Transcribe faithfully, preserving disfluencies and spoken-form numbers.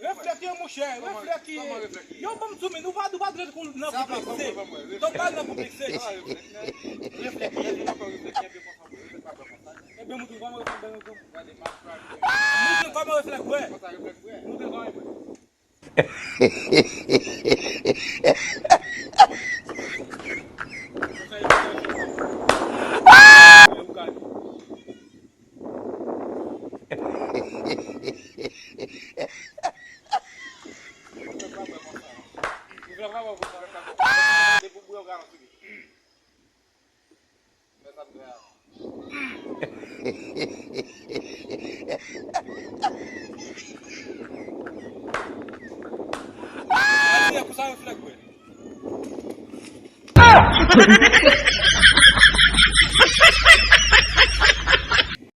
Reflèk ye, monchè, reflèk ye. Yo, ban m zoom in, nou pa, nou pa dwe nan konplekse. Donk, pa nan konplekse. Ebyen, moutre kòman reflèk bèl ankò. Moutre kòman reflèk bwè. Moutre kòman reflèk bwè.